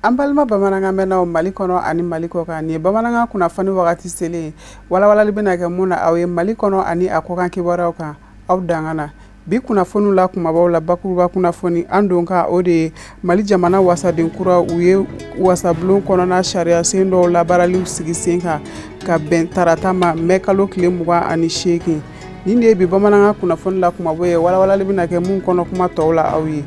An balima bamanankan mɛnnaw Mali kɔnɔ ani Mali kɔkan, nin ye bamanankan kunnafoni wagati selen ye. Walawalali bɛna kɛ mun na aw ye Mali kɔnɔ ani a kɔkan kibaruyaw kan. Aw dangana bi kunnafoniw la kumabaw la, bakuruba kunnafoni an don ka o de ye Mali jamana wasaden kura u ye wasabulon kɔnɔna sariya sen dɔw labaaraliw sigi sen kan ka bɛn tarata ma mɛ kalo tile 28. Nin de ye bi bamanankan kunnafoni la kumabaw ye. Walawalali bɛna kɛ mun kɔnɔ kuma tɔw la aw ye.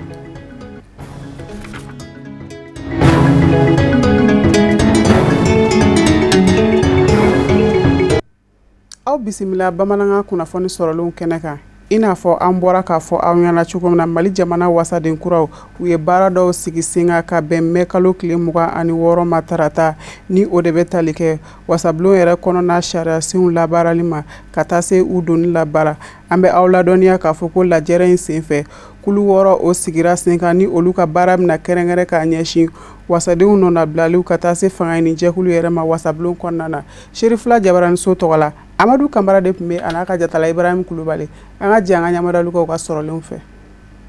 Aw bisimila bamanankan kunnafoni sɔrɔlenw kɛnɛ kan. I n'a fɔ an bɔra k'a fɔ aw ɲɛna cogo min na, Mali jamana wasaden kuraw u ye baara dɔw sigi sen kan ka bɛn mɛ kalo tile 26 ma tarata, ni o de bɛ tali kɛ wasabulon yɛrɛ kɔnɔna sariyasenw labaarali ma ka taa se u donni la baara. An bɛ aw ladɔnniya k'a fɔ ko lajɛrɛ in senfɛ, kulu 6 o sigira sen kan, ni olu ka baara bɛna kɛrɛnkɛrɛn k'a ɲɛsin wasadenw nɔnabilaliw ka taa se fanga ɲini jɛkulu yɛrɛ ma wasabulon kɔnɔna na. Serifila Jabaraniso tɔgɔ la, Amadu Kamara de tun bɛ a n'a ka jatala Ibrahim Kulubali. An ka jɛ an ka ɲamadaliw kɛ u ka sɔrɔlenw fɛ.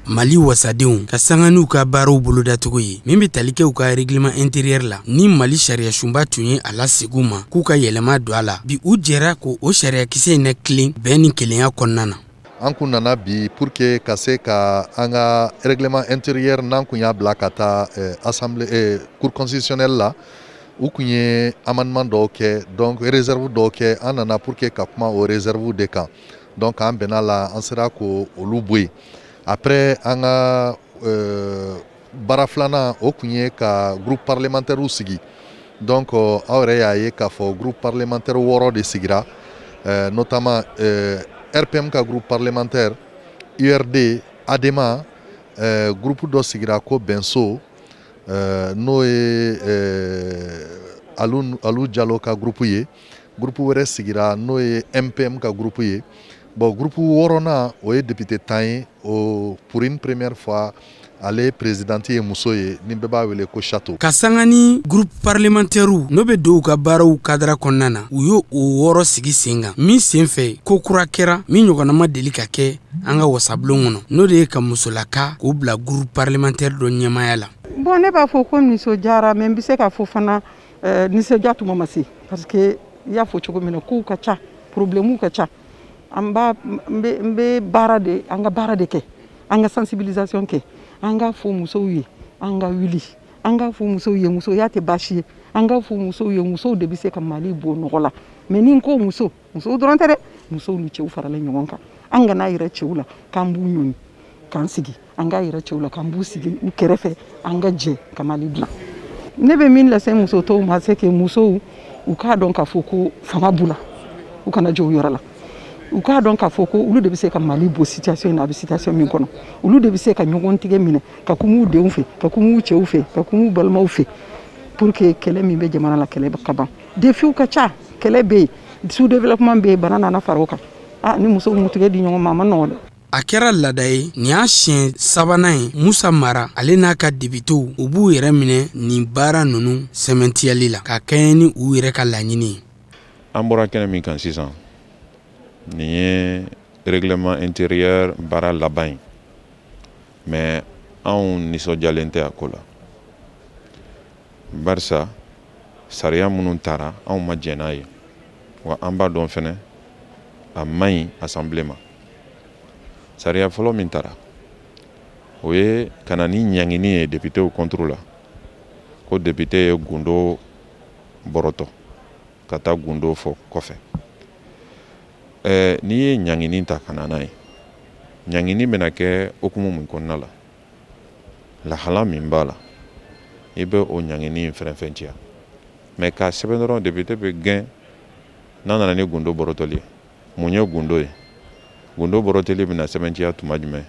Mali wasadenw ka sanga n'u ka baaraw bolodacogo ye min bɛ tali kɛ u ka règlement intérieur la, ni Mali sariyasunba tun ye a lasegin u ma k'u ka yɛlɛma don a la, bi u jɛra k'o o sariyakisɛ in tilen bɛn ni kelenya kɔnɔna na. An kun nana bi pour que ka se ka an ka règlement intérieur n'an kun y'a bila ka taa assemblée cour constitutionnelle la, u kun ye amendement dɔw kɛ, donc réserve dɔw kɛ. An nana pour que ka kuma o réserve de kan, donc an bɛnna la, an sera k'o olu bɔ yen. Après, an ka baara filanan, o kun ye ka groupe parlementaire sigi. Donc aw yɛrɛ y'a ye k'a fɔ groupe parlementaire 6 de sigira, notamment RPM ka groupe parlementaire, URD, ADEMA, groupe dɔ sigira ko Bɛnso, n'o ye Alu Jalo ka groupe ye. Groupe wɛrɛ sigira n'o ye MPM ka groupe ye. Bon, groupe 6nan, o ye député 10 ye. O pour une première fois, ale présidente ye muso ye, ni bɛɛ b'a wele ko Chateau. Ka sanga ni groupe parlementaire n'o bɛ don u ka baaraw cadre kɔnɔna na, u y'o o 6 sigi sen kan min senfɛ, ko kura kɛra min ɲɔgɔnna ma deli ka kɛ an ka wasabulon kɔnɔ, n'o de ye ka musolaka k'o bila groupe parlementaire dɔ ɲɛmaaya la. Bon, ne b'a fɔ ko nisɔndiyara, mais n bɛ se k'a fɔ fana nisɔndiya tuma ma se, parce que i y'a fɔ cogo min na, kow ka ca, problème ka ca. An b'a n bɛ baara de, an ka baara de kɛ, an ka sensibilisation kɛ, an k'a fɔ musow ye an ka wuli, an k'a fɔ musow ye musoya tɛ baasi ye, an k'a fɔ musow ye musow de bɛ se ka Mali bɔ nɔgɔ la. Mais ni n ko muso, musow dɔrɔn tɛ dɛ, musow ni cɛw faralen ɲɔgɔn kan. An kana yira cɛw la k'an b'u ɲɔni k'an sigi, an k'a yira cɛw la k'an b'u sigi u kɛrɛfɛ, an ka jɛ ka Mali dilan. Ne bɛ min lase muso tɔw ma, c'est que musow u k'a dɔn k'a fɔ ko fanga b'u la, u kana jɔ u yɛrɛ la. U k'a dɔn k'a fɔ ko olu de bɛ se ka Mali bɔ situation in na, a bɛ situation min kɔnɔ, olu de bɛ se ka ɲɔgɔn tigɛ minɛ ka kuma u denw fɛ, ka kuma u cɛw fɛ, ka kuma u balimaw fɛ, pour que kɛlɛ min bɛ jamana la, kɛlɛ ka ban. Défiw ka ca, kɛlɛ bɛ yen, sous développement bɛ yen, bana nana fara o kan. Ah, ni musow m'u tigɛ di ɲɔgɔn ma, a ma nɔgɔn dɛ. A kɛra laada ye, nin y'a siɲɛ 3nan ye Musa Mara ale n'a ka depitew u b'u yɛrɛ minɛ nin baara ninnu sɛmɛntiyali la ka kɛɲɛ ni u yɛrɛ ka laɲini ye. An bɔra kɛnɛ min kan sisan, nin ye règlement intérieur baara laban ye, mais anw nisɔndiyalen tɛ a ko la, barisa sariya minnu taara, anw ma jɛn n'a ye, wa an b'a dɔn fɛnɛ a man ɲi assemblée ma. Sariya fɔlɔ min taara, o ye ka na ni ɲangini ye députéw contre la, ko député ye gundo bɔrɔtɔ ka taa gundo fɔ kɔfɛ. N'i ye ɲangini ta ka na n'a ye, ɲangini bɛna kɛ hukumu min kɔnɔna la, lahala min b'a la, i bɛ o ɲangini in fɛnfɛntiya. Mais k'a sɛbɛn dɔrɔn député bɛ gɛn n'a nana ni gundo bɔrɔtɔli ye. Mun ye gundo ye? Gundo bɔrɔtɔli bɛna sɛbɛntiya tuma jumɛn?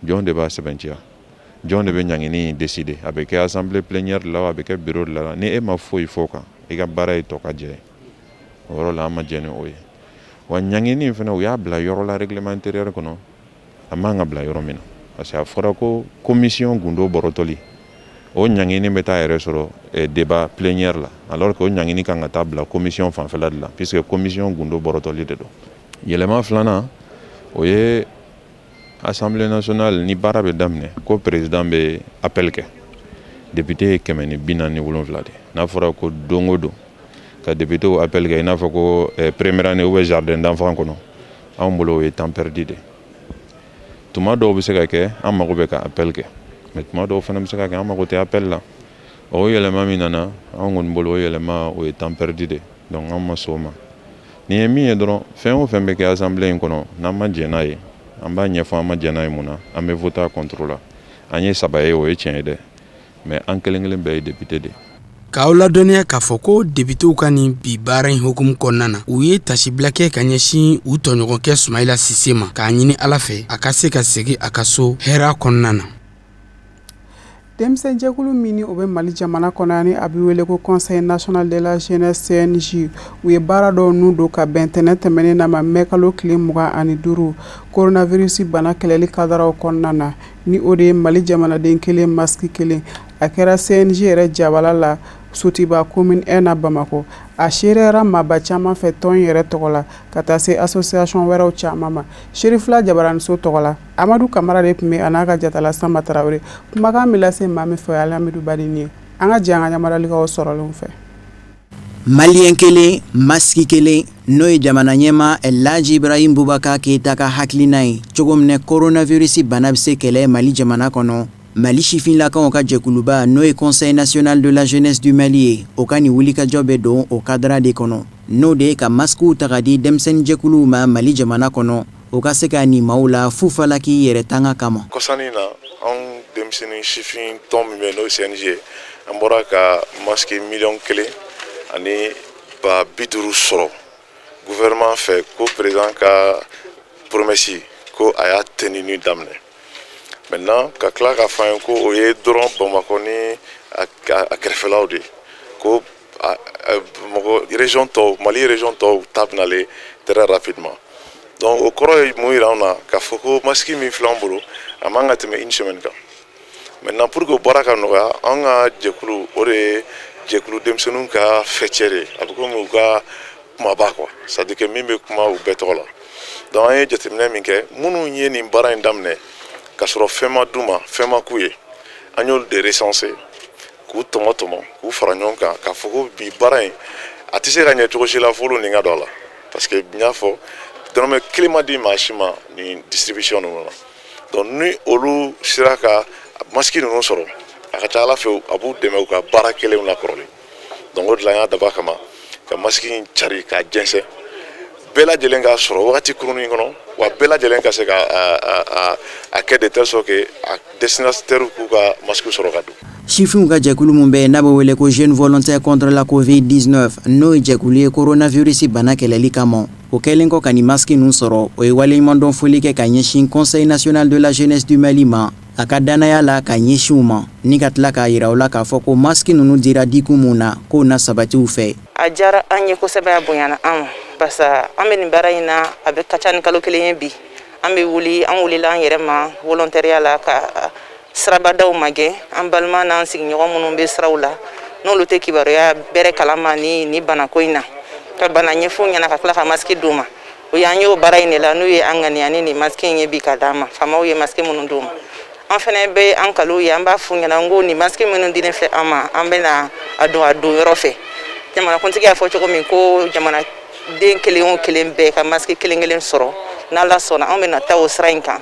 Jɔn de b'a sɛbɛntiya? Jɔn de bɛ ɲangini in décider? A bɛ kɛ assemblée plénière de la wa, a bɛ kɛ bureau de la? Ni e ma foyi fɔ o kan, i ka baara ye tɔ ka jɛ ye. O yɔrɔ la, an ma jɛn ni o ye. Wa ɲangini in fana, u y'a bila yɔrɔ la règlement intérieur kɔnɔ, a man ka bila yɔrɔ min na, parce que a fɔra ko commission gundo bɔrɔtɔli, O ɲangini bɛ taa yɛrɛ sɔrɔ débat plénière la, alors que o ɲangini kan ka taa bila commission fanfɛla de la, puisque commission gundo bɔrɔtɔli de don. Yɛlɛma filanan, o ye Assemblée nationale ni baara bɛ daminɛ, ko président bɛ appel kɛ. Député ye 147 de. N'a fɔra ko don o don ka député appel kɛ, i n'a fɔ ko première année ou bien jardin d'enfant kɔnɔ, anw bolo o ye temps perdu de. Tuma dɔw bɛ se ka kɛ an mago bɛ ka appel kɛ, mais tuma dɔw fana bɛ se ka kɛ an mago tɛ appel la. O yɛlɛma min nana, anw kɔni bolo o yɛlɛma, o ye temps perdu de. Donc an ma sɔn o ma. Nin ye min ye dɔrɔn, fɛn o fɛn bɛ kɛ assemblée in kɔnɔ, n'an ma jɛn n'a ye, an b'a ɲɛfɔ an ma jɛn n'a ye mun na, an bɛ voter contre la. An ye saba ye, o ye tiɲɛ ye dɛ, mais an kelen kelen bɛɛ ye député de ye. K'aw ladɔnniya k'a fɔ ko depitew ka nin bi baara in hukumu kɔnɔna na, u ye tasibila kɛ ka ɲɛsin u tɔɲɔgɔnkɛ Sumayila Sise ma, k'a ɲini Ala fɛ a ka se ka segin a ka so hɛrɛ kɔnɔna na. Denmisɛnjɛkulu min ni o bɛ Mali jamana kɔnɔ, ni a bɛ wele ko Conseil national de la jeunesse, CNJ, u ye baara dɔw nun don ka bɛn tɛnɛ tɛmɛnen na ma, mɛ kalo tile 25, coronavirus bana kɛlɛli kadaraw kɔnɔna na, ni o de ye Mali jamanaden kelen, masque kelen. A kɛra CNJ yɛrɛ jabala la, Sotiba commune 1 na, Bamakɔ. A seereyara maaba caman fɛ tɔn yɛrɛ tɔgɔ la, ka taa se association wɛrɛw caman ma. Serifila Jabaraniso tɔgɔ la, Amadu Kamara de tun bɛ, a n'a ka jatala Sanba Tarawele. Kumakan bɛ lase maa min fɛ, o ye Alamidu Badini ye. An ka jɛ an ka yamaruyalikaw sɔrɔlenw fɛ. Maliyɛn kelen, masque kelen, n'o ye jamana ɲɛma Elhaji Ibrahim Boubacar Keita ka hakilina ye cogo min na coronavirus bana bɛ se kɛlɛ Mali jamana kɔnɔ. Mali sifinlakaw ka jɛkuluba, n'o ye Conseil national de la jeunesse du Mali ye, o ka nin wulikajɔ bɛ don o cadre de kɔnɔ, n'o de ye ka masquew ta ka di denmisɛnninjɛkuluw ma Mali jamana kɔnɔ, o ka se ka nin maaw la fufala k'i yɛrɛ tanga kama. Kɔsannin na, anw denmisɛnnin sifin tɔn min bɛ yen, n'o ye CNJ ye, an bɔra ka masque 1,150 000 sɔrɔ gouvernement fɛ, ko président ka promesse, ko a y'a tenue daminɛ. Maintenant, ka tila k'a fɔ an ye ko o ye dɔrɔn Bamakɔ ni a kɛrɛfɛlaw de, ko mɔgɔ région tɔw, Mali région tɔw ta bɛnalen très rapidement. Donc o kɔrɔ ye mun yira anw na? K'a fɔ ko masque min filɛ an bolo, a man ka tɛmɛ une semaine kan. Maintenant, pour que o baara ka nɔgɔya, an ka jɛkulu, o de ye jɛkulu denmisɛnninw ka fɛcɛ de ye, a bɛ komi u ka kumaba quoi, c'est à dire que min bɛ kuma u bɛɛ tɔgɔ la. Donc an ye jateminɛ min kɛ, minnu ye nin baara in daminɛ k'a sɔrɔ fɛn ma d'u ma, fɛn ma k'u ye, an y'olu de recenser, k'u tɔmɔ tɔmɔ, k'u fara ɲɔgɔn kan, k'a fɔ ko bi baara in a tɛ se ka ɲɛ cogo si la f'olu nin ka don a la, parce que n y'a fɔ, dɔrɔmɛ kelen ma di maa si ma nin distribution ninnu na. Donc ni olu sera ka masque ninnu sɔrɔ, a ka ca Ala fɛ, a b'u dɛmɛ u ka baara kɛlenw na kɔrɔlen. Donc o de la an y'a dabɔ a kama ka masque in cari k'a jɛnsɛn, bɛɛ lajɛlen k'a sɔrɔ wagati kurunin kɔnɔ, wa bɛɛ lajɛlen ka se ka a kɛ de telle sorte que a destinataire k'u ka masque sɔrɔ ka don. Sifinw ka jɛkulu min bɛ n'a bɛ wele ko Jeune volontaire contre la COVID-19, n'o ye jɛkulu ye coronavirus bana kɛlɛli kama, o kɛlen kɔ ka nin masque ninnu sɔrɔ, o ye waleɲumandɔn foli kɛ ka ɲɛsin Conseil national de la jeunesse du Mali ma, a ka danaya la ka ɲɛsin u ma, ni ka tila k'a yira u la k'a fɔ ko masque ninnu dira dikun mun na, k'o na sabati u fɛ. A diyara an ye kosɛbɛ, a bonyana an ma, barisa an bɛ nin baara in na, a bɛ ka ca ni kalo kelen ye bi. An bɛ wuli, an wulila an yɛrɛ ma volontariat la ka sirabadaw magɛn, an balima n'an sigiɲɔgɔn minnu bɛ siraw la, n'olu tɛ kibaruya bɛrɛ kalama ni banako in na, ka bana ɲɛfɔ ɲɛna, ka tila ka masque d'u ma. O y'an y'o baara in de la, n'u ye an ŋaniya ni nin masque in ye bi ka d'an ma. Faamaw ye masque minnu d'u ma, an fɛnɛ bɛ an kalo ye, an b'a f'u ɲɛna n ko nin masque minnu dilen filɛ an ma, an bɛna a don a don yɔrɔ fɛ. Jamanakuntigi y'a fɔ cogo min ko jamana den kelen o kelen bɛɛ ka masque kelen kelen sɔrɔ, n'Ala sɔnna, anw bɛna taa o sira in kan.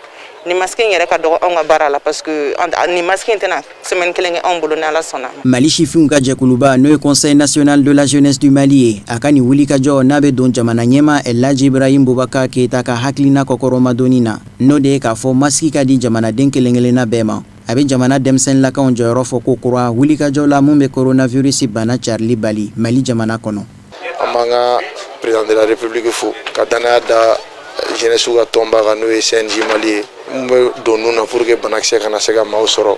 Ni masque in yɛrɛ ka dɔgɔ anw ka baara la, parce que ni masque in tɛna semaine kelen kɛ anw bolo, n'Ala sɔnna. Mali sifinw ka jɛkuluba, n'o ye Conseil national de la jeunesse du Mali ye, a ka nin wulikajɔ n'a bɛ don jamana ɲɛma Elhaji Ibrahim Boubacar Keita ka hakilina kɔkɔrɔmadonni na, n'o de ye k'a fɔ masque ka di jamanaden kelen kelenna bɛɛ ma, a bɛ jamana denmisɛnninlakaw jɔyɔrɔ fɔ ko kura wulikajɔ la mun bɛ coronavirus bana carili bali Mali jamana kɔnɔ. An b'an ka président de la République fo ka danaya da jeunesse ka tɔnba kan, n'o ye CNJ Mali ye, mun bɛ don nun na pour que banakisɛ kana se ka maaw sɔrɔ,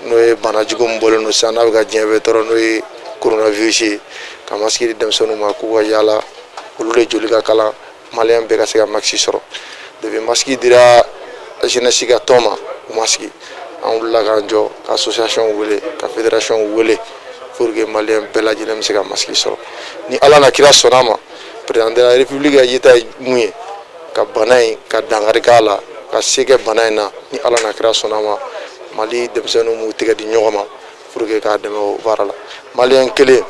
n'o ye bana jugu min bɔlen don sisan, n'a bɛ ka diɲɛ bɛɛ tɔɔrɔ, n'o ye coronavirus ye, ka masque di denmisɛnninw ma k'u ka yaala, olu de joli ka kalan, maliyɛn bɛɛ ka se ka masque sɔrɔ. Depuis masque dira jeunesse ka tɔn ma, u ma sigi. An wulila k'an jɔ ka association wele, ka fédération wele pour que maliyɛn bɛɛ lajɛlen bɛ se ka masque sɔrɔ. Ni Ala na kira sɔnna a ma, président de la République ka yeta ye mun ye? Ka bana in ka dankari k'a la, ka se kɛ bana in na. Ni Ala na kira sɔnna a ma, Mali denmisɛnninw b'u tɛgɛ di ɲɔgɔn ma pour que k'a dɛmɛ o baara la. Maliyɛn kelen,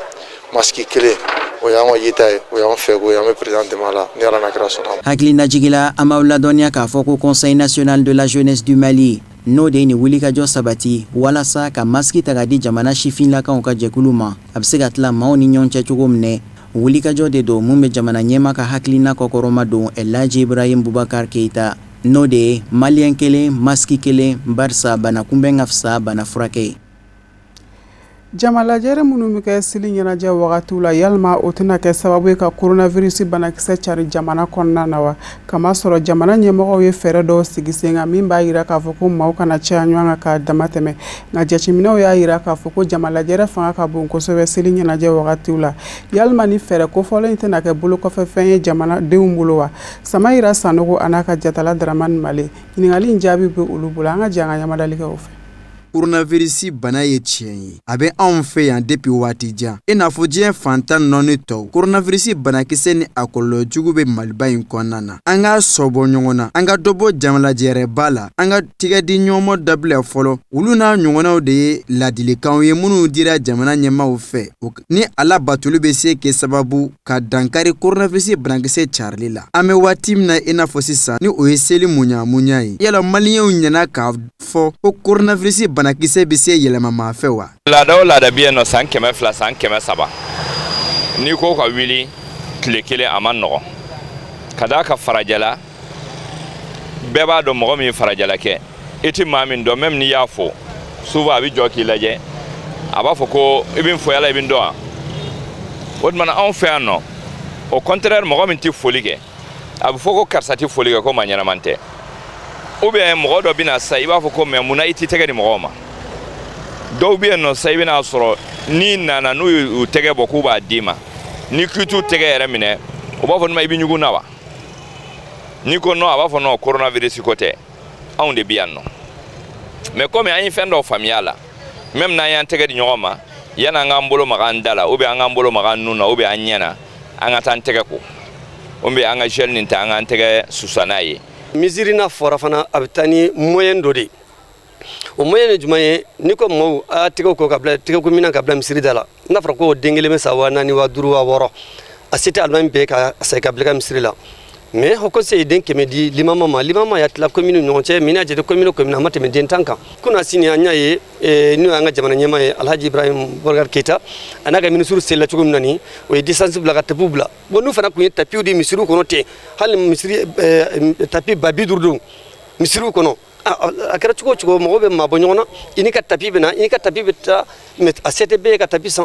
masque kelen, o y'an ka yeta ye, o y'an fɛ ko ye. An bɛ président dɛmɛ a la ni Ala na kira sɔnna a ma. Hakilinajigila, an b'aw ladɔnniya k'a fɔ ko Conseil national de la jeunesse du Mali, n'o de ye nin wulikajɔ sabati walasa ka masiki ta ka di jamana sifinlakaw ka jɛkulu ma, a bɛ se ka tila maaw ni ɲɔgɔn cɛ cogo minɛ. Wulikajɔ de don mun bɛ jamana ɲɛma ka hakilina kɔkɔrɔma don, Elhaji Ibrahim Boubacar Keïta, n'o de ye maliyɛn kelen, masiki kelen, barisa bana kunbɛn ka fisa bana furakɛ ye. Jamalajɛrɛ minnu bɛ kɛ seli ɲɛnajɛ wagatiw la, yalima o tɛna kɛ sababu ye ka coronavirus banakisɛ cari jamana kɔnɔna na wa? Kamasɔrɔ jamana ɲɛmɔgɔw ye fɛɛrɛ dɔw sigi sen kan min b'a yira k'a fɔ ko maaw kana caya ɲɔgɔn kan k'a dama tɛmɛ. Nka jateminɛw y'a yira k'a fɔ ko jamalajɛrɛ fanga ka bon kosɛbɛ seli ɲɛnajɛ wagatiw la. Yalima ni fɛɛrɛ kofɔlen in tɛna kɛ bolokɔfɛfɛn ye jamanadenw bolo wa? Samayira Sanogo a n'a ka jatala Dramane Male, ɲininkali in jaabi bɛ olu bolo. An ka jɛ an ka ɲamadali kɛ o fɛ. Coronavirus bana ye tiɲɛ ye, a bɛ anw fɛ yan depuis waati jan, i n'a fɔ diɲɛ fantan nɔɔni tɔw. Coronavirus banakisɛ ni a kɔlɔlɔ jugu bɛ Maliba in kɔnɔna na. An k'a sɔbɔ ɲɔgɔn na, an ka dɔ bɔ jamalajɛrɛba la, an ka tigɛ di ɲɔgɔn ma dabila fɔlɔ. Olu n'a ɲɔgɔnnaw de ye ladilikanw ye minnu dira jamana ɲɛmaaw fɛ, ni a labatoli bɛ se kɛ sababu ka dankari coronavirus banakisɛ carili la. An bɛ waati min na i n'a fɔ sisan, ni o ye seli muɲa ye, yala maliyɛnw ɲɛna k'a fɔ ko coronavirus banakisɛ bɛ se yɛlɛma maa fɛ wa? Laada o laada bɛ yen nɔ, san 200, san 300, n'i ko ka wuli tile kelen, a ma nɔgɔn. Ka d'a kan farajɛla, bɛɛ b'a dɔn mɔgɔ min ye farajɛla kɛ, i tɛ maa min dɔn, même n'i y'a fo, souvent a bɛ jɔ k'i lajɛ, a b'a fɔ ko i bɛ n fo, yala i bɛ n dɔn wa? O tuma na anw fɛ yan nɔ, au contraire, mɔgɔ min tɛ foli kɛ, a bɛ fɔ ko karisa tɛ foli kɛ, ko maa ɲɛnama tɛ. Ou bien mɔgɔ dɔ bɛna sa, i b'a fɔ ko mais munna i t'i tɛgɛ di mɔgɔw ma? Dɔw bɛ yen nɔ sa, i bɛna sɔrɔ n'i nana, n'u y'u tɛgɛ bɔ k'u b'a d'i ma, n'i k'i t'u tɛgɛ yɛrɛ minɛ, u b'a fɔ ne ma i bɛ ɲugun na wa? N'i ko non, a b'a fɔ non, coronavirus ko tɛ, anw de bɛ yan nɔ. Mais komi an ye fɛn dɔw faamuya a la, même n'an y'an tɛgɛ di ɲɔgɔn ma, yanni an k'an bolo maga an da la, ou bien an k'an bolo maga an nun na, ou bien an ɲɛ na, an ka taa an tɛgɛ ko, ou bien an ka gel nin ta, an k'an tɛgɛ susa n'a ye. Misiri n'a fɔra fana, a bɛ taa ni moyen dɔ de ye. O moyen ye jumɛn ye? N'i ko maaw a y'a tɛgɛw ko ka bila tɛgɛko minɛn ka bila misiri da la, n'a fɔra ko den kelen bɛ san 4000, 5000, 6000, a se tɛ alimami bɛɛ ka sa ka bila i ka misiri la. Mais haut conseil ye den 100 di limama ma, limama y'a tila commune ni ɲɔgɔn cɛ. Min y'a jate commune o commune, a ma tɛmɛ den 10 kan. Kunna sini an y'a ye, n'o y'an ka jamana ɲɛmaa ye, Alhaji Ibrahim Boubacar Keïta, a n'a ka ministre selila cogo min na, nin o ye distance bila ka tapiw bila. Bon, n'u fana tun ye tapiw di misiriw kɔnɔ ten, hali misiri tapi 50 000 don misiriw kɔnɔ, a kɛra cogo o cogo, mɔgɔw bɛ mabɔ ɲɔgɔn na. I n'i ka tapi bɛ na, i n'i ka tapi bɛ taa, mais a se tɛ bɛɛ ye ka tapi san.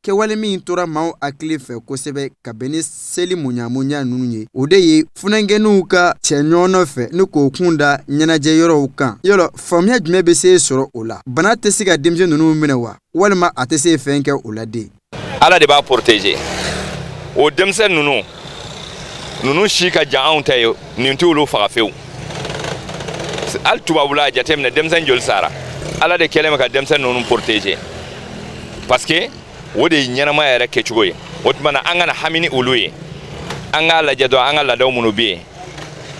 Kɛwale min tora maaw hakili fɛ kosɛbɛ ka bɛn ni seli muɲamuɲa ninnu ye, o de ye funankɛninw ka cɛ ɲɔgɔn nɔfɛ ni k'o kun da ɲɛnajɛ yɔrɔw kan. Yɔrɔ faamuya jumɛn bɛ se sɔrɔ o la? Bana tɛ se ka denmisɛn ninnu minɛ wa, walima a tɛ se fɛn kɛ o la de? Ala de b'a protéger. O denmisɛn ninnu si ka jan anw ta ye, nin t'olu faga fewu. Hali tubabula, a jateminɛ, denmisɛn joli sara? Ala de kɛlen bɛ ka denmisɛn ninnu protéger, parce que o de ye ɲɛnamaya yɛrɛ kɛcogo ye. O tuma na, an kana hami ni olu ye, an k'a lajɛ dɔrɔn, an ka laadaw minnu bɛ yen,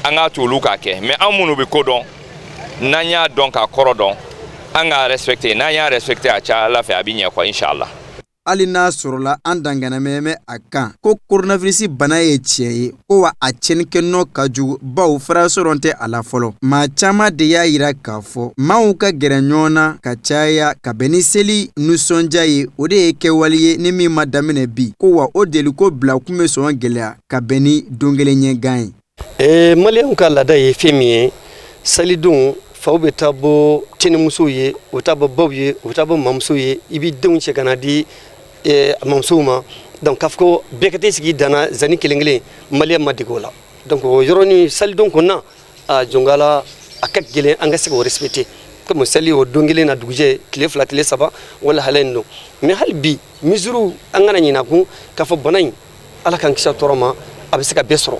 an k'a to olu k'a kɛ. Mais an minnu bɛ ko dɔn, n'an y'a dɔn k'a kɔrɔ dɔn, an k'a respecter. N'an y'a respecter, a ca Ala fɛ, a bɛ ɲɛ quoi, inshallah. Hali n'a sɔrɔla an danganamɛ bɛ a kan ko coronavirus bana ye tiɲɛ ye, ko wa a tiɲɛnikɛnɔ ka jugu, bawo fura sɔrɔ tɛ a la fɔlɔ. Maa caman de y'a yira k'a fɔ maaw ka gɛrɛ ɲɔgɔn na ka caya ka bɛn ni seli nisɔndiya ye, o de ye kɛwale ye ni min ma daminɛ bi, ko wa o deliko bila kun bɛ sɔn gɛlɛya ka bɛn ni don kelen ɲɛgan ye. Maliyɛnw ka laada ye fɛn min ye, salidon faw bɛ taa bɔ cɛnimusow ye, u bɛ taa bɔ baw ye, u bɛ taa bɔ mamusow ye, i b'i denw cɛ ka na di mamusow ma. Donc k'a fɔ ko bɛɛ ka t'i sigi danna zani kelen kelen, maliyɛn ma dege o la. Donc o yɔrɔnin salidon kɔnɔna a jɔnkala, a ka gɛlɛn an ka se k'o respecter, comme sali o don kelen na, dugujɛ, tile 2, tile 3 wala halɛ in don. Mais hali bi mesures, an kana ɲinɛ kun k'a fɔ bana in, Ala k'an kisi a tɔɔrɔ ma, a bɛ se ka bɛɛ sɔrɔ.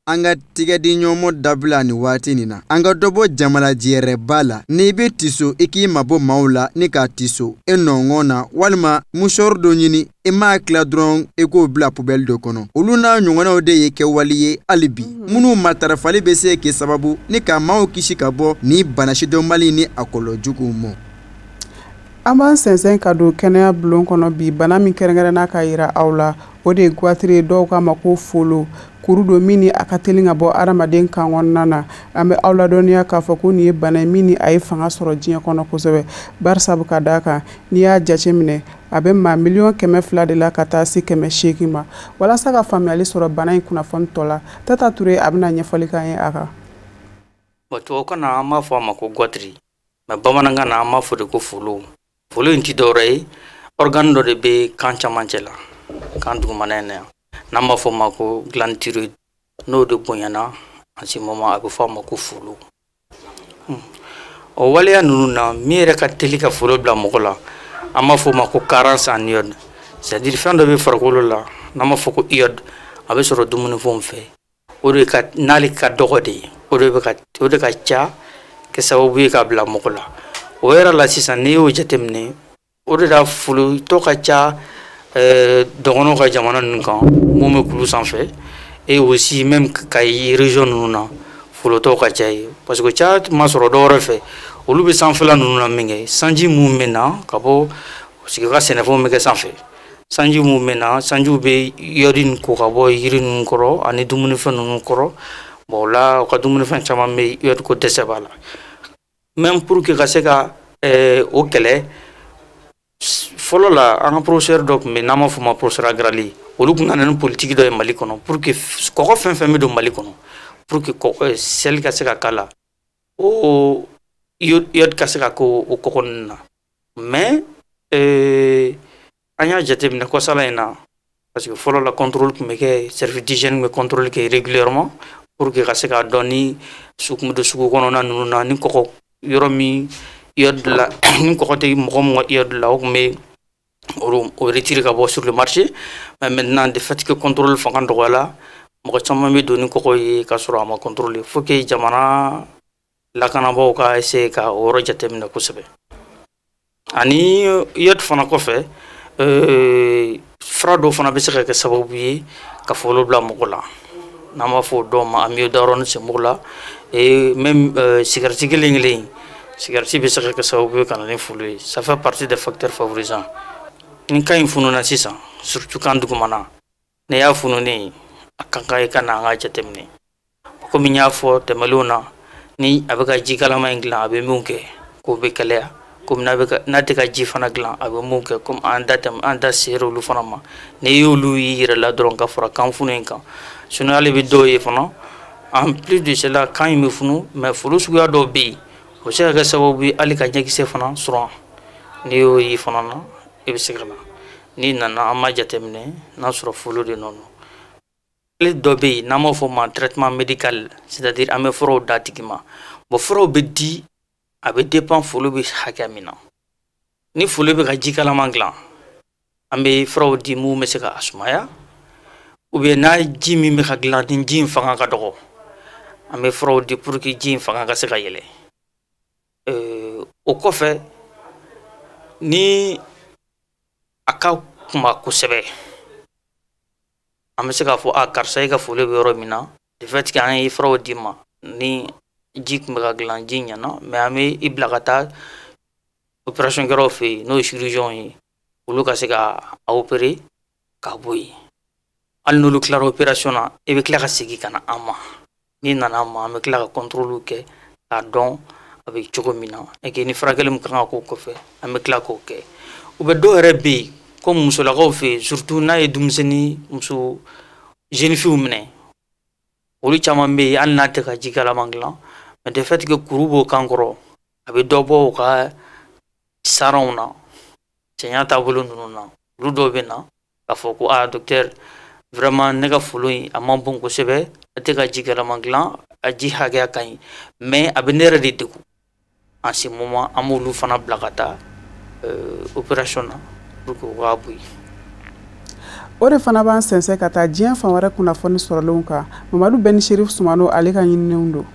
An ka tigɛdiɲɔgɔnmɔ dabila nin waati nin na. An ka dɔ bɔ jamalajɛrɛba la. N'i bɛ tiso, i k'i mabɔ maaw la ni k'a tiso e nɔngɔn na walima mouchoir dɔ ɲini, i m'a tila dɔrɔn i k'o bila poubelle dɔ kɔnɔ. Olu n'a ɲɔgɔnnaw de ye kɛwale ye hali bi minnu matarafali bɛ se kɛ sababu ni ka maaw kisi ka bɔ ni bana sidɔnbali ni a kɔlɔlɔ juguw ma. An b'an sɛnsɛn ka don kɛnɛya bulon kɔnɔ bi. Bana min kɛrɛnkɛrɛnna ka yira aw la, o de ye goitre ye, dɔw k'a ma ko folo. Kuru don min ni a ka teli ka bɔ adamaden kan kɔnɔna na. An bɛ aw ladɔnniya k'a fɔ ko nin ye bana ye min ni a ye fanga sɔrɔ diɲɛ kɔnɔ kosɛbɛ, barisabu ka d'a kan, n'i y'a jateminɛ, a bɛ maa 200 miliyɔn de la ka taa se 800 ma. Walasa ka faamuyali sɔrɔ bana in kunnafoni tɔ la, Tata Ture, a bɛna ɲɛfɔli k'an ye a kan. Bon, tubabukan na, an b'a fɔ a ma ko goitre, mais bamanankan na, an b'a fɔ de ko folo. Folo in ti dɔwɛrɛ ye, organe dɔ de bɛ kan camancɛ la, kan dugumana in na yan, n'an b'a fɔ o ma ko glande thyroïde. N'o de bonyana en ce moment, a bɛ fɔ a ma ko folo. O waleya ninnu na, min yɛrɛ ka teli ka folo bila mɔgɔ la, an b'a fɔ o ma ko carence en iode, c'est à dire fɛn dɔ bɛ farikolo la n'an b'a fɔ ko iode, a bɛ sɔrɔ dumunifɛnw fɛ. O de ka n'ale ka dɔgɔ de, o de bɛ ka o de ka ca kɛ sababu ye k'a bila mɔgɔ la. O yɛrɛ la sisan, n'i y'o jateminɛ, o de la folotɔ ka ca dɔgɔnɔw ka jamana ninnu kan, mun bɛ kulu sanfɛ, et aussi même Kayi région ninnu na, folotɔw ka ca yen, parce que ca ma sɔrɔ dɔwɛrɛ fɛ. Olu bɛ sanfɛla ninnu na min kɛ, sanji mun bɛ na ka bɔ, parce que u ka sɛnɛfɛnw bɛ kɛ sanfɛ, sanji mun bɛ na, sanjiw bɛ iode nin ko ka bɔ yiri ninnu kɔrɔ ani dumunifɛn ninnu kɔrɔ. Bon, o la, u ka dumunifɛn caman bɛ iode ko dɛsɛ b'a la. Même pour que ka se ka o kɛlɛ, fɔlɔ la, an ka professeur dɔ tun bɛ, n'an b'a fɔ o ma professeur Agrali, olu tun nana ni politique dɔ ye Mali kɔnɔ pour que kɔgɔ fɛn fɛn bɛ don Mali kɔnɔ, pour que sel ka se ka k'a la, o iode ka se ka k'o o kɔgɔ ninnu na. Mais an y'a jateminɛ kɔsala in na, parce que fɔlɔ la, contrôle tun bɛ kɛ, service d'hygiène bɛ contrôle kɛ régulièrement pour que ka se k'a dɔn ni su tun bɛ don sugu kɔnɔna ninnu na, ni kɔgɔ yɔrɔ min iode la, ni kɔgɔ tɛ mɔgɔ min ka iode la, o tun bɛ o retirer ka bɔ sur le marché. Mais maintenant, de fait que contrôle fanga dɔgɔyala, mɔgɔ caman bɛ don ni kɔgɔ ye k'a sɔrɔ a ma contrôler. Faut que jamana lakanabaaw ka essayer ka o yɔrɔ jateminɛ kosɛbɛ. Ani iode fana kɔfɛ, fura dɔw fana bɛ se ka kɛ sababu ye ka folo bila mɔgɔ la, n'an b'a fɔ o dɔw ma amiodarone sen la, et même cigarette kelen kelen, cigarette bɛ se ka kɛ sababu ye ka na ni folo ye. Ça fait partie des facteurs favorisants. Ni kan in fununa sisan, surtout kan dugumana, n'i y'a fununen, a kan ka i ka na an ka jateminɛ. Komi n y'a fɔ tɛmɛnlenw na, ni a bɛ ka ji kalama in dilan, a bɛ min kɛ k'o bɛ kɛlɛya, komi n'a bɛ ka n'a tɛ ka ji fana dilan, a bɛ mun kɛ, komi an da tɛmɛ an da sera olu fana ma. N'i y'olu y'i yɛrɛ la dɔrɔn ka fara kan funu in kan, sinon hali bɛ dɔw ye fana, en plus de cela, kan in bɛ funu, mais folo suguya dɔw bɛ yen, o bɛ se ka kɛ sababu ye hali ka ɲɛkisɛ fana sɔrɔ. N'i y'o ye fana na, i bɛ se ka na. N'i nana, an b'a jateminɛ n'a sɔrɔ folo de nɔ don. Ale dɔ bɛ yen n'an b'a fɔ o ma traitement médical, c'est à dire an bɛ furaw d'a tigi ma. Bon, furaw bɛ di, a bɛ dépend folo bɛ hakɛ min na. Ni folo bɛ ka ji kalaman dilan, an bɛ furaw di mun bɛ se ka a sumaya, ou bien n'a ji min bɛ ka dilan, ni ji in fanga ka dɔgɔ, an bɛ furaw di pour que ji in fanga ka se ka yɛlɛ. O kɔfɛ, ni a ka kunba kosɛbɛ, an bɛ se k'a fɔ a karisa, e ka folo bɛ yɔrɔ min na, de fait que an ye furaw d'i ma, ni ji tun bɛ ka dilan, ji ɲɛna, mais an bɛ i bila ka taa opération kɛlaw fɛ yen, n'o ye chirurgien ye, olu ka se ka a opérer ka bɔ yen. Hali n'olu tilara opération na, i bɛ tila ka segin ka na an ma. N'i nana an ma, an bɛ tila ka contrôle kɛ k'a dɔn a bɛ cogo min na, et que ni furakɛli min kan ka k'o kɔfɛ, an bɛ tila k'o kɛ. U bɛ dɔw yɛrɛ bɛ yen, comme musolakaw fɛ yen, surtout n'a ye denmisɛnnin muso jeune fille minɛ, olu caman bɛ yen, hali n'a tɛ ka ji kalaman dilan, mais de fait que kuru b'o kan kɔrɔ, a bɛ dɔ bɔ u ka saranw na, cɛɲa taabolo ninnu na. Olu dɔw bɛ na k'a fɔ ko ah docteur, vraiment ne ka folo in a man bon kosɛbɛ, a tɛ ka ji kalaman dilan, a ji hakɛya ka ɲi, mais a bɛ ne yɛrɛ de degun. En ce moment, an b'olu fana bila ka taa opération na pour que u k'a bɔ yen. O de fana b'an sɛnsɛn ka taa diɲɛ fan wɛrɛ kunnafoni sɔrɔlenw kan. Mamadu Bɛni Sherif Sumano, ale ka ɲininiw don.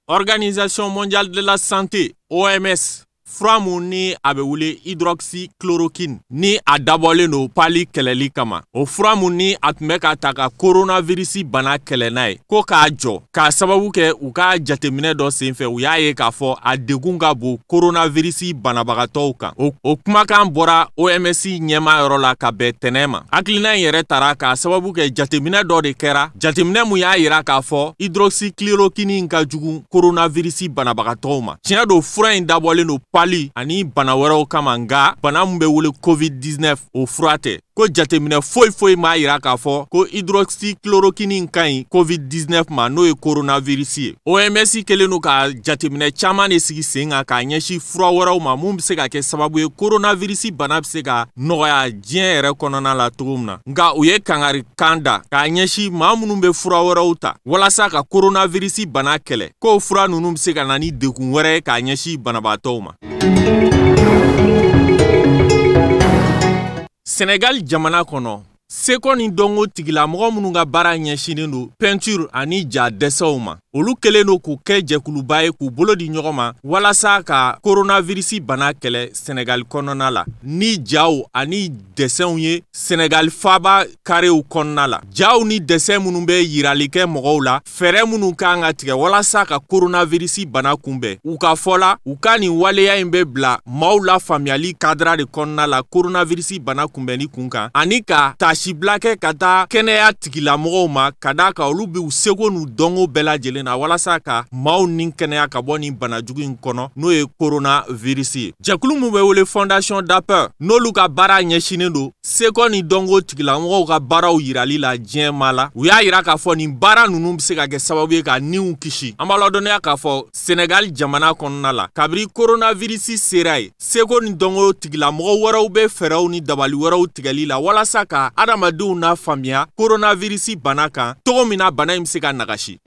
Organisation mondiale de la santé, OMS, fura mun ni a bɛ wele hydroxychloroquine, ni a dabɔlen don pali kɛlɛli kama, o fura mun ni a tun bɛ ka ta ka coronavirus bana kɛlɛ n'a ye, ko k'a jɔ k'a sababu kɛ u ka jateminɛ dɔ senfɛ, u y'a ye k'a fɔ a degun ka bon coronavirus banabagatɔw kan. O kumakan bɔra OMS ɲɛmaa yɔrɔ la ka bɛn tɛnɛ ma. Hakilina in yɛrɛ tara k'a sababu kɛ jateminɛ dɔ de kɛra, jateminɛ mun y'a yira k'a fɔ hydroxychloroquine in ka jugu coronavirus banabagatɔw ma. Tiɲɛ don, fura in dabɔlen don pali ani bana wɛrɛw kama, nka bana mun bɛ wele COVID-19, o fura tɛ. Ko jateminɛ foyi foyi m'a yira k'a fɔ ko hydroxychloroquine ka ɲi COVID-19 ma, n'o ye coronavirus ye. OMS kɛlen don ka jateminɛ caman de sigi sen kan k'a ɲɛsin fura wɛrɛw ma mun bɛ se ka kɛ sababu ye coronavirus bana bɛ se ka nɔgɔya diɲɛ yɛrɛ kɔnɔna la cogo min na. Nka u ye kangari kan da k'a ɲɛsin maa minnu bɛ fura wɛrɛw ta walasa ka coronavirus bana kɛlɛ, k'o fura ninnu bɛ se ka na ni degun wɛrɛ ye k'a ɲɛsin banabaatɔw ma. Senegal jamana kɔnɔ, seko ni dɔnko tigilamɔgɔ minnu ka baara ɲɛsinnen don peinture ani ja dɛsɛw ma, olu kɛlen don k'u kɛ jɛkuluba ye k'u bolo di ɲɔgɔn ma walasa ka coronavirus bana kɛlɛ Senegal kɔnɔna la ni jaw ani dɛsɛw ye. Senegal faaba karew kɔnɔna la, jaw ni dɛsɛ minnu bɛ yirali kɛ mɔgɔw la fɛɛrɛ minnu kan ka tigɛ walasa ka coronavirus bana kunbɛn, u ka fɔ la, u ka nin waleya in bɛ bila maaw la faamuyali kadira de kɔnɔna la coronavirus bana kunbɛnni kun kan, ani ka taasibila kɛ ka taa kɛnɛya tigilamɔgɔw ma, ka d'a kan olu b'u seko n'u dɔnko bɛɛ lajɛlen na walasa ka maaw ni kɛnɛya ka bɔ nin bana jugu in kɔnɔ, n'o ye coronavirus ye. Jɛkulu mun bɛ wele Fondation Dapper, n'olu ka baara ɲɛsinnen don seko ni dɔnko tigilamɔgɔw ka baaraw yirali la diɲɛ maa la, u y'a yira k'a fɔ nin baara ninnu bɛ se ka kɛ sababu ye ka niw kisi. An b'a ladɔnniya k'a fɔ Senegal jamana kɔnɔna la, kabiri coronavirus sera yen, seko ni dɔnko tigilamɔgɔ wɛrɛw bɛ fɛɛrɛw ni dabali wɛrɛw tigɛli la walasa ka adamadenw n'a faamuya coronavirus bana kan cogo min na bana in bɛ se ka nagasi.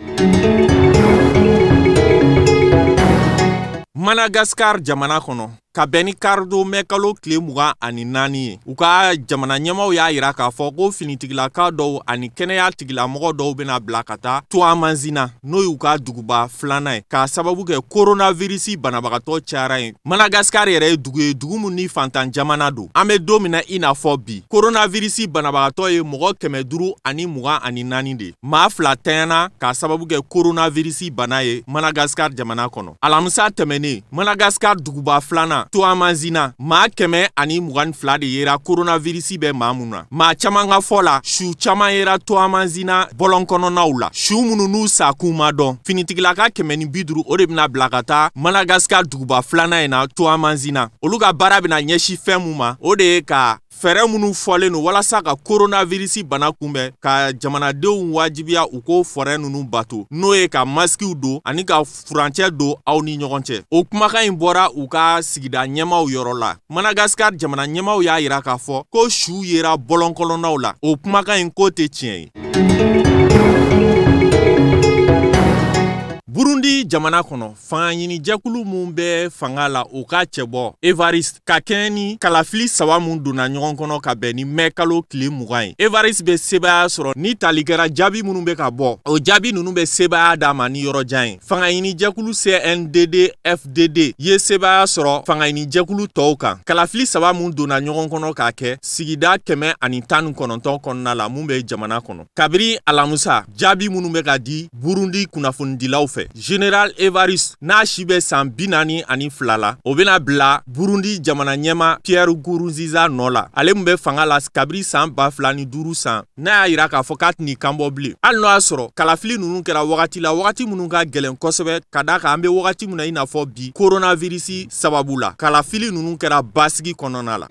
Madagascar jamana kɔnɔ, ka bɛn ni karidon mɛkalo tile 24 ye, u ka jamana ɲɛmaaw y'a yira k'a fɔ ko finitigilaka dɔw ani kɛnɛya tigilamɔgɔ dɔw bɛna bila ka taa Toamasina, n'o y'u ka duguba filanan ye, k'a sababu kɛ coronavirus banabagatɔ cayara yen. Madagascar yɛrɛ ye dugu ye, dugu min ni fantan jamana don. An bɛ don min na i n'a fɔ bi, coronavirus banabagatɔ ye mɔgɔ 524 de ye. Maa 2 tanyana k'a sababu kɛ coronavirus bana ye Madagascar jamana kɔnɔ. Alamisa tɛmɛnen, Madagascar duguba filanan Toamasina, maa 122 de yera coronavirus bɛ maa mun na. Maa caman ka fɔ la, su caman yera Toamasina bɔlɔn kɔnɔnaw la, su minnu n'u sakun ma dɔn. Finitigilaka 150, o de bɛna bila ka taa Madagascar duguba filanan in na Toamasina. Olu ka baara bɛna ɲɛsin fɛn mun ma, o de ye ka fɛɛrɛ minnu fɔlen don walasa ka coronavirus bana kunbɛn, ka jamanadenw wajibiya u k'o fɛɛrɛ ninnu bato, n'o ye ka maskiw don ani ka furancɛ don aw ni ɲɔgɔn cɛ. O kumakan in bɔra u ka sigida ɲɛmaaw yɔrɔ la. Madagascar jamana ɲɛmaaw y'a yira k'a fɔ ko su yera bɔlɔn kɔnɔnaw la. O kumakan in k'o tɛ tiɲɛ ye. Burundi jamana kɔnɔ, fangaɲinijɛkulu mun bɛ fanga la, o ka cɛbɔ Evariste, ka kɛɲɛ ni kalafili 3 mun donna ɲɔgɔn kɔnɔ ka bɛn ni mɛ kalo tile 20 ye, Evariste bɛ sebaaya sɔrɔ ni tali kɛra jaabi minnu bɛ ka bɔ, o jaabi ninnu bɛ sebaaya d'a ma ni yɔrɔ jan ye. Fangaɲinijɛkulu CNDD FDD ye sebaaya sɔrɔ fangaɲinijɛkulu tɔw kan. Kalafili 3 mun donna ɲɔgɔn kɔnɔ k'a kɛ sigida 119 kɔnɔna la mun bɛ jamana kɔnɔ. Kabiri alamisa, jaabi minnu bɛ ka di Burundi kunnafonidilaw fɛ, Général Evariste, n'a si bɛ san 42 la, o bɛna bila Burundi jamana ɲɛma Pierre Nkurunziza nɔ la, ale mun bɛ fanga la kabiri san 2005 san, n'a y'a yira k'a fɔ k'a tɛn'i kan bɔ bilen. Hali n'o y'a sɔrɔ kalafili ninnu kɛra wagati la, wagati minnu ka gɛlɛn kosɛbɛ, ka d'a kan an bɛ wagati min na i n'a fɔ bi coronavirus sababu la, kalafili ninnu kɛra basigi kɔnɔna la.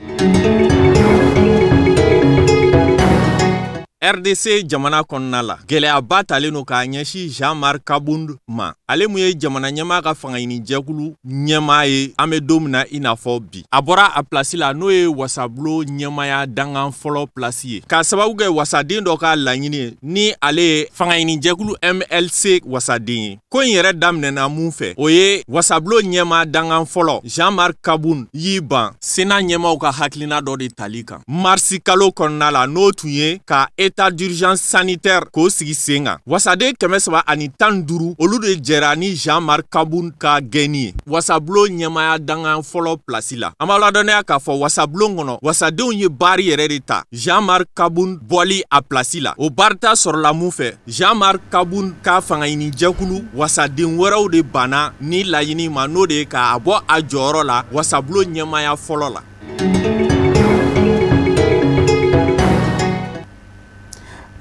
RDC jamana kɔnɔna la, gɛlɛyaba talen don k'a ɲɛsin Jean-Marc Kabund ma, ale mun ye jamana ɲɛmaa ka fangaɲini jɛkulu ɲɛmaa ye. An bɛ don min na i n'a fɔ bi, a bɔra a pilasi la, n'o ye wasabulon ɲɛmaaya dangan fɔlɔ pilasi ye, k'a sababu kɛ wasaden dɔ ka laɲini ye, ni ale ye fangaɲini jɛkulu MLC wasaden ye. Ko in yɛrɛ daminɛna mun fɛ? O ye wasabulon ɲɛmaa dangan fɔlɔ Jean-Marc Kabund y'i ban Sénat ɲɛmaaw ka hakilina dɔ de tali kan marisi kalo kɔnɔna la, n'o tun ye ka état d'urgence sanitaire k'o sigi sen kan. Wasaden 315, olu de jɛra ni Jean-Marc Kabund ka gɛnni ye wasabulon ɲɛmaaya dangan fɔlɔ pilasi la. An b'a ladɔnniya k'a fɔ wasabulon kɔnɔ, wasadenw ye baari yɛrɛ de ta Jean-Marc Kabund bɔli a pilasi la. O baarita sɔrɔla mun fɛ? Jean-Marc Kabund ka fangaɲini jɛkulu wasaden wɛrɛw de banna ni laɲini ma, n'o de ye k'a bɔ a jɔyɔrɔ la wasabulon ɲɛmaaya fɔlɔ la.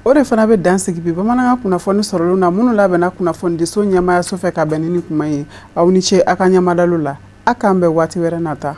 O de fana bɛ dan sigi bi bamanankan kunnafoni sɔrɔlenw na, minnu labɛnna kunnafonidiso ɲɛmaayaso fɛ ka bɛn ni nin kuma ye. Aw ni ce a ka ɲɛmadalu la. A k'an bɛn waati wɛrɛ nata.